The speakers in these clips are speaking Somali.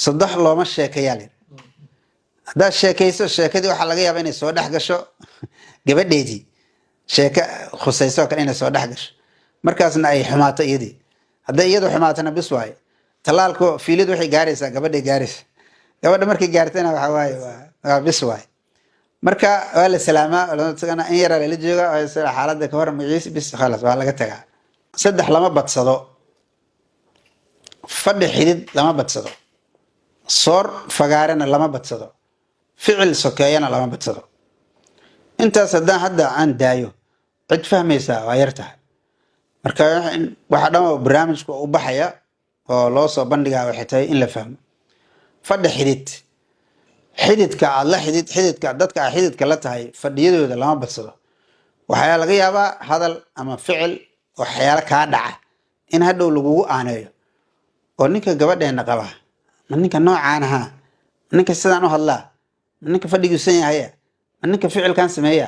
Saddex looma sheekeeyaa layidhi. Haddaad sheekayso, sheekadii waxaa laga yaabaa inay soo dhex gasho gabadheedii, sheeke khusayso oo kale inay soo dhex gasho, markaasna ay xumaato iyadii. Hadday iyadu xumaatona, bis waaye. Tallaalku fiilid waxay gaaraysaa gabadhay gaaraysa. Gabadha markay gaartana, waxa waaye waa bis waaye. Marka waa la salaamaa, in yaraa lala jooga, xaaladda ka waran, magaciisa, bis, khalas, waa laga tagaa. Saddex lama badsado: fadhi xidid lama badsado, soor fagaarena lama badsado, ficil sokeeyana lama badsado. Intaas haddaan hadda aan daayo, cid fahmaysaa waa yar tahay. Marka waxa dhan oo barnaamijku u baxaya oo loo soo bandhigaa waxay tahay in la fahmo. Fadhi xidid, xididka aad la xidid, xididka dadka aad xididka la tahay, fadhiyadooda lama badsado. Waxaa laga yaabaa hadal ama ficil, waxyaalo kaa dhaca in hadhow lagugu aaneeyo oo "Ninka gabadheena qaba, ma ninka noocaan ahaa? Ma ninka sidaan u hadlaa? Ma ninka fadhigiisan yahaya? Ma ninka ficilkan sameeya?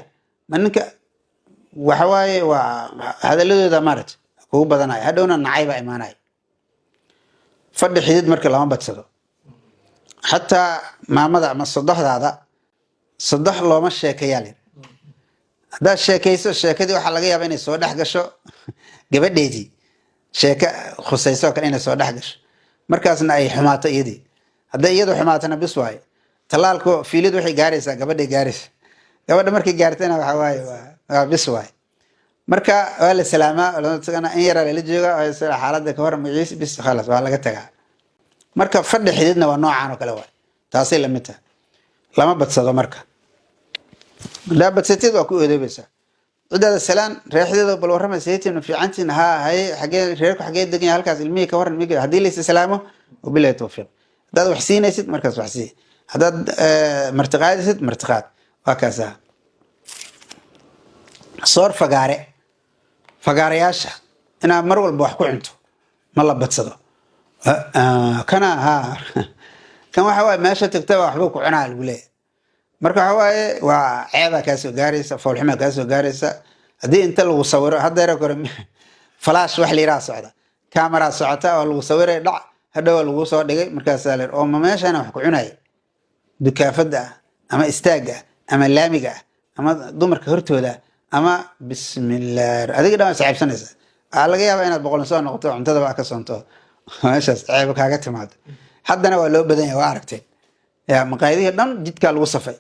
Ma ninka?" Waxawaaye waa hadaladooda maarata kugu badanaya, hadhowna nacay baa imaanaya. Fadhi xidid marka lama badsado, xataa maamada ama sodohdaada. Sodoh looma sheekeeyaa layidhi. Haddaad sheekayso, sheekadii waxaa laga yaabaa inay soo dhex gasho gabadheedii, sheeke khusayso oo kale inay soo dhex gasho, markaasna ay xumaato iyadii. Hadday iyadu xumaatona, bis waaye. Tallaalku fiilid waxay gaaraysaa gabadhay gaaraysa. Gabadha markay gaartana, waxa waaye waa bis waaye. Marka waa la salaamaa, in yaraa lala jooga, xaaladda ka waran, magaciisa, bis, khalas, waa laga tagaa. Marka fadhi xididna waa noocaan oo kale waay, taasay lamid tahay, lama badsado. Marka hadaa badsatid, waa ku eedoobaysaa cidaada. Salaan reexdeeda, bal warrama, saytiin, fiicantiin? Haa, haye, xagee reerku, xagee degan yahay halkaas, ilmihii ka warran, migi? Haddii laysa salaamo, wabilahi tawfiiq. Haddaad wax siinaysid, markaas wax sii. Haddaad martiqaadaysid, martiqaad. Waa kaasa. Soor fagaare, fagaarayaasha inaad mar walba wax ku cunto ma la badsado. Kana ha kan waxa waaye meesha tagtaba waxbuu ku cunaa lagu leeyahay. Marka waxa waaye waa ceebaa kaa soo gaaraysa, foolxumaa kaa soo gaaraysa haddii inta lagu sawiro. Haddeera kore flash wax la yiraha socda, camera socota oo lagu sawiray, dhac, hadhow lagu soo dhigay. Markaasaa la oo ma meeshana wax ku cunaya, dukaafada ah ama istaagga ah ama laamiga ah ama dumarka hortooda ah ama bismillaah, adiga dhan waa isceebsanaysa. Waxaa laga yaabaa inaad boqol soo noqoto, cuntadaba ka soonto, meeshaas ceeb kaaga timaado. Haddana waa loo badan yahay, waa aragteen ya maqaayadihii dhan jidkaa lagu safay.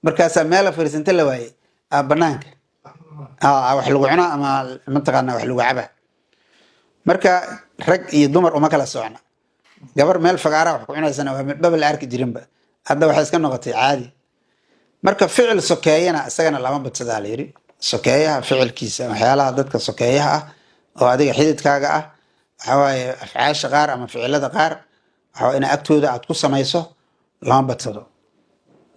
Markaasaa meel la fariisanta la waayey, banaanka wax lagu cunaa ama mataqaana wax lagu cabaa. Marka rag iyo dumar uma kala socna. Gabar meel fagaaraha wax ku cunaysana waa maba la arki jirinba, hadda waxay iska noqotay caadi. Marka ficil sokeeyana isagana lama badsadaa la yidhi. Sokeeyaha ficilkiisa, waxyaalaha dadka sokeeyaha ah oo adiga xididkaaga ah, waxaa waaye afcaasha qaar ama ficilada qaar, waxaa ina agtooda aad ku samayso lama badsado.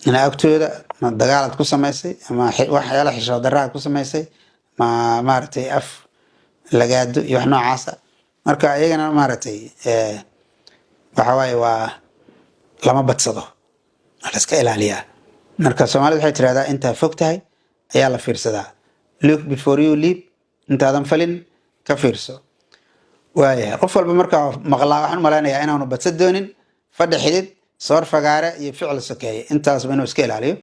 Ina agtooda ma dagaal aad ku samaysay ama waxyaala xishood darra aad ku samaysay, ma maaragtay af lagaado iyo wax noocaasa. Marka iyagana maaragtay waxa waaye waa lama badsado, waa la iska ilaaliyaa. Marka Soomaalida waxay tirahdaa, "Intaa fog tahay ayaa la fiirsadaa." Look before you leap, intaadan falin ka fiirso. Waayahay, qof walba markaa maqlaa, waxaan u malaynayaa inaanu badsan doonin fadhi xidid, soor fagaare iyo ficil sokeeye, intaasba inuu iska ilaaliyo.